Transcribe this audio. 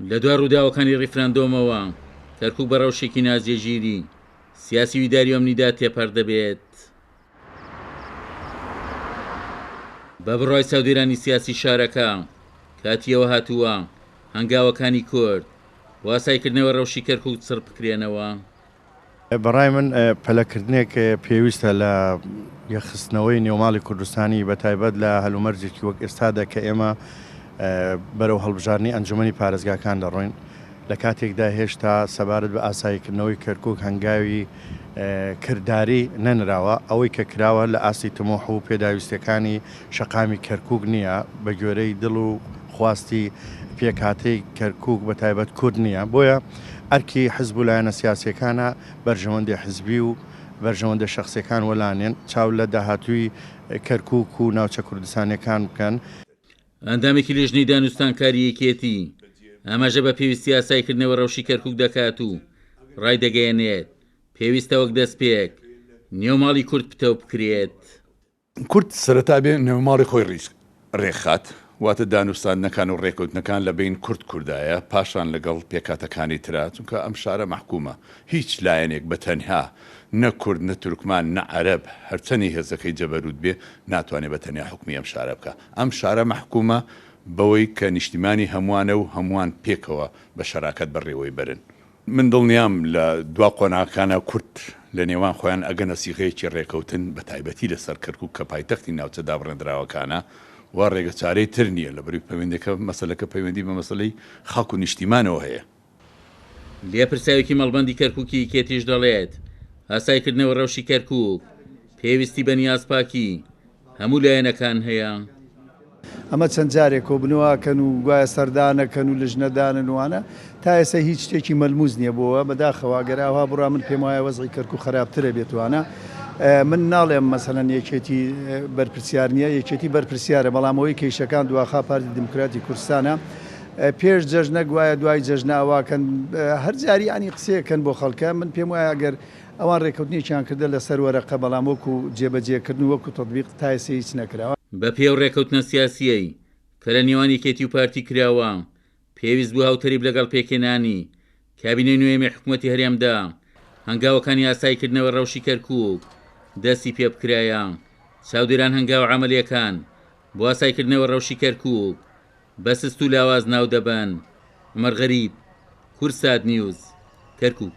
لە دوای ڕووداوەکانی ڕیفراندۆمەوە، کەرکوک بە ڕەوشێکی ناجێگیری سیاسی و ئیداری و ئەمنیدا تێپەر دەبێت. بە بڕوای چاودێرانی سیاسی شارەکە، کاتی ئەوە هاتووە هەنگاوەکانی کورد بۆ ئاساییکردنەوەی ڕەوشی کەرکوک چڕ بکرێنەوە. بەڕای من پەلەکردنێک پێویستە لە یەکخستنەوەی نێوماڵی کوردستانی بەتایبەت لە هەلومەرجێکی وەک ئێستادا کە ئێمە بەرەو هەڵبژاردنی ئەنجومەنی پارێزگاکان دەڕۆین لە کاتێکدا هێشتا سەبارەت بە ئاساییکردنەوەی کەرکوک هەنگاوی کرداری نەنراوە، ئەوەی کە کراوە لە ئاستی تموح و پێداویستیەکانی شەقامی کەرکوک نییە، بە گوێرەی دڵ و خواستی پێکهاتەی کەرکوک بە تایبەت کورد نییە، بۆیە ئەرکی حزب و لایەنە سیاسیەکانە بەرژەوەندی حزبی و بەرژەوەندە شەخسیەکان وەلانێن، چاو لە داهاتووی کەرکوک و ناوچە کوردستانیەکان بکەن. ئەندامێکی لیژنەی دانوستانکاری یەکێتی ئاماژە بە پێویستی ئاساییکردنەوەی ڕەوشی کەرکوک دەکات و ڕایدەگەیەنێت، پێویستە وەک دەستپێک نێوماڵی کورد پتەو بکرێت. کورد سەرەتا بێ نێوماڵی خۆی ڕێکخات، واتە دانوستاندنەکان و ڕێکەوتنەکان لە بەین کورد کوردایە، پاشان لەگەڵ پێکهاتەکانی ترا، چونکە ئەم شارە مەحکومە، هیچ لایەنێک بە تەنها نە کورد نە تورکمان نە عەرەب هەرچەنی هێزەکەی جەبەروت بێ ناتوانێ بە تەنیا حوکمی ئەم شارە بکا. ئەم شارە مەحکومە بەوەی کە نیشتیمانی هەمووانە و هەمووان پێکەوە بە شەراکەت بەڕێوەی بەرن. من دڵنیام لە دوا قۆناغەکانا کورد لە نێوان خۆیان ئەگەنە سیغەیەکی ڕێکەوتن بە تایبەتی لە سەر کەرکوک کە پایتەختی ناوچە دابڕێندراوەکانە و ڕێگەچارەی تر نییە لە بەروی پەیوەندەکە مەسەلەکە پەیوەندی بە مەسەلەی خاک و نیشتیمانەوە هەیە. لێپرسراوێکی مەڵبەندی کەرکوکی یەکێتیش دەڵێت، ئاساییکردنەوەی ڕەوشی کەرکوک پێویستی بە نیازپاکی هەموو لایەنەکان هەیە. ئەمە چەند جارێک کۆبنەوە ئەکەن و گوایە سەردان ئەکەن و لجنە دانن و وانە، تا ئێستا هیچ شتێکی مەلموس نیە بۆوە، بەداخەوە ئەگەر ئاوها بڕا من پێم وایە وەزعی کەرکوک خەراپتر ئەبێت وانە. من ناڵێم مەسەلەن یەکێتی بەرپرسیار نیە، یەکێتی بەرپرسیارە، بەڵام ئەوەی کەیشەکان دواخا پارتی دیموکراتی کوردستانە. پێش جەژنە گوایە دوای جەژنە ئەواکەن هەر جاری یانی قسەیەکەن بۆ خەڵکە من پێم وایە ئەگەر ئەوان ڕێکەوتنێکیان کردە لەسەر وەرەقە بەڵام وەکو جێبەجێکردن و وەکو تەتبیق تا ئێستا هیچ نەکراوە. بەپێی ئەو ڕێکەوتنە سیاسییەی کە لە نێوان یەکێتی و پارتی کراوە، پێویست بوو هاوتەریب لەگەڵ پێکهێنانی کابینەی نۆیەمی حکومەتی هەرێمدا، هەنگاوەکانی ئاساییکردنەوەی ڕەوشی کەرکوک دەستی پێبکرایە. چاودێران هەنگاوە عەمەلییەکان بۆ ئاساییکردنەوەی ڕەوشی کەرکوک بە سست و لاواز ناودەبەن. عومەر غەریب، کوردسات نیوز، کەرکوک.